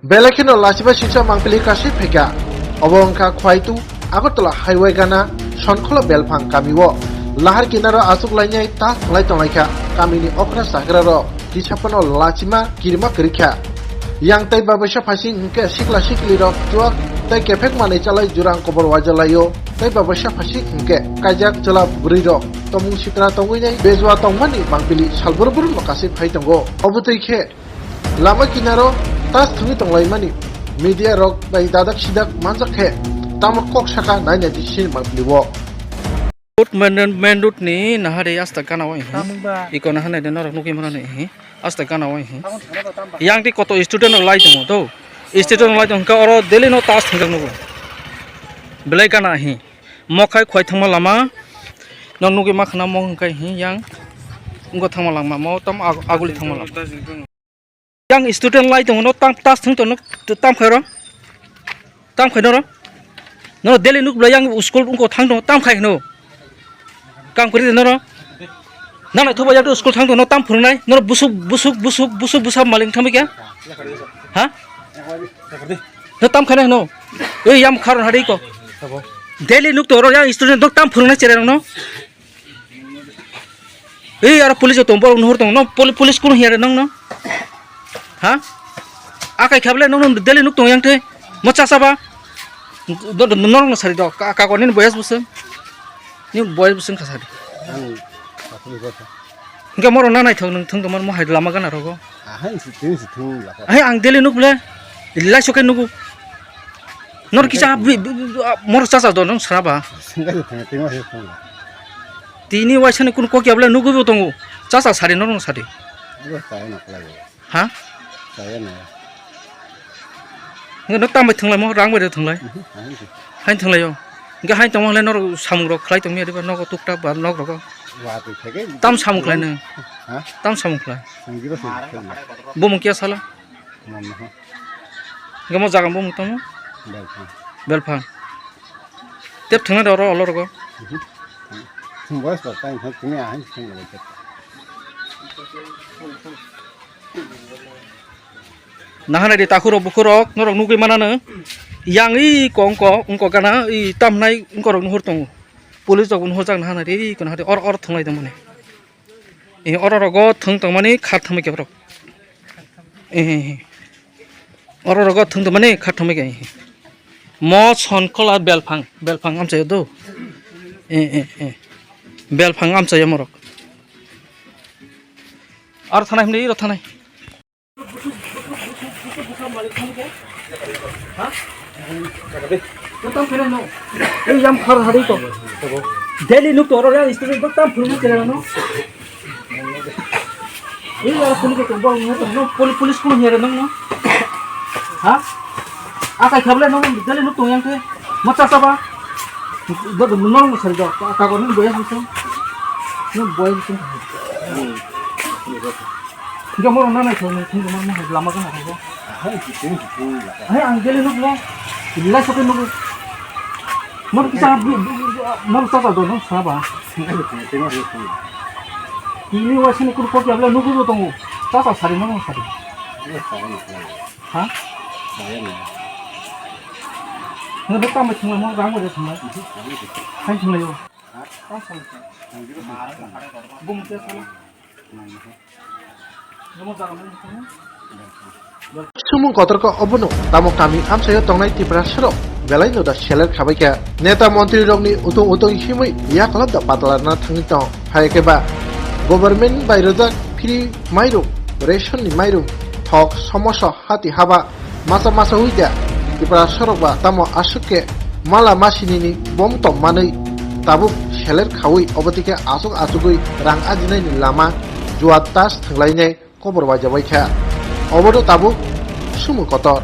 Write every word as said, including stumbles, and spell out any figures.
Belai kheno lachima singcha mangpili kasui phaikha. Obo wngkha Khwaitu Agartala highway gana Sonkhola Belphang kamio. Lahar kinaro achuk lainai ta thanglai tonglaikha. Kamini okra chakrarok kisa phano lachima kirima kwrwikha. Yang tei babaisa phasing hwnkhe sikla siklirok chuak tei kephek manwi chalai jurang kobor waijalaio. Tei babaisa phasing hwnkhe kaijak chwla bwrwirok tomung sitra tongwinai bejua tongmani mangpili salbrum brum no kasui phai tongo. Obo twi khe lama kinaro tas thwngwi tonglaimani media rok bai dadak sidak manjak khe tamo kok saka naina di sin mangpili o. Road main, main road ni nahari asta gana o ihi. Tamung ba. Iko nahanai de norok nugwi mano ni ihi. Asta gana o ihi. Tamung thana ba tam ba. Yang di koto student rok lai tongo to. Student rok lai tong kha oro daily no tas thwngjak nugo. Belai gana ihi. Mo khai khwai thangma lama. No nugwi ma khana mo hwnkha ihi yang. Ngo thangma lama mo tam ag-, aguli thangma lama. Yang student lai tongo, no tam tas thung to, no tam khai ro. Tam khai no ro. No daily nuk bla yang school ungko thang tongo, tam khai no. Kam kori no ro. Na na thuba yang school thang tongo, no tam phurungnai. No busuk, busuk, busuk, busuk, busuk maling thami kya? Ha? No tam khai no. Ei yam kharon hari ko. Daily nuk to ro yang student no tam phurungnai chere no. Ei, aro police tong, borok nuhur tong, no, poli-, police kunu hiya re nong no? Ha? Akai khablai nong no daily nuk tong yang te, mo cha cha ba? Do, do, norok no sari do, ka, ka, nini boyas busung? Ni boyas busung kha sari. Ang, hingke moro na naithok nung thung tongmani mo hai lama gana rogo. Ahai, si thung, si thung, laka. Ahai, ang daily nuk ble, lai sokai nugu. Nor kisa, bi, bi, bi, bi, ah, moro cha cha do, nong sara ba. Sengkai de thang, tengma se thang. Tini waisa ni kun kok yable nugu bo tongo. Cha cha sari, nor nong sari. Bo saya nak lagi. Ha? Saya nak. Nge no tam bai thanglai mo, rang bai thanglai. Mhm, ahai si. Hain thanglai yo. Nge hain tongmo le nor samung rok khlai tongmi adiba nogo tuk tak ba nok rogo. Wa tu theke. Tam samung khlai nung. Ha? Tam samung khlai. Senggi ba senggi. Bo mung kia sala? Mama ha. Gamo jaga bo mung tamo? Belphang. Belphang. Tep thangna da oro olo rogo. Thung boys ba tang thang tumi ahai thung le tep. Nahana di takhuro bukhurok norok nugwi manano. Yang i kongko ungko gana i tamnai ungko rok nuhur tongo. Police rok nuhur jak nahana di kono hadi or or thunglai tongmani. Eh, oro rogo thung tongmani kha thumui khe borok. Eh, eh, eh. Oro rogo thung tongmani kha thumui khe, eh. Mo Sonkhola Belphang, Belphang amchaio do. Eh, eh, eh. Belphang amchaio morok. Aro thanai himdi iro thanai. Tam kene no. Ei yam khar hari to. Daily nuk to ro ya student tam phuru kene no. Ei ya police to bol no no police, police kun here no no. Ha? Akai khable no daily nuk to yang ke. Macha saba. Do do no no sari do. Ka ko no boya sung. No boya sung. Hingke moro nanai thok ni thung tongma mo hai lama gana thok. Ahai, si thung, si thung, laka. Ahai, ang daily nukle. Lai soke nugo. Moro kisa bi, bi, bi, bi, moro chacha do, no, saba. Singa bi thung, thung, thung, thung. Tini waisa ni kuru koti abla nugo bo tongo. Chacha sari, no, no, sari. Iya, sari, no, sari. Ha? Sari, no. Nge beta mai thunglai, mo rang bai thunglai. Mhm, sari, no. Hai thunglai yo. Bumung khe sala. Sumung kotorkha obono tamo kami amchaio tongnai Tiprasarok belai no da seler khabaikha. Neta montrirokni utung utung himwi yakolab da patlarna thangwi tong. Hai khe ba government bai rwjak free mairum, ration ni mairum, thok, somoso, hati haba, masa masa hui da, Tiprasarok ba tamo aswk khe mala masinini bom tong manwi tabuk seler khaui obo twi khe achuk achugwi rang ajinaini lama jua tas thwnglainai kobor waijak bai kha. Obono tabuk sumung kotor.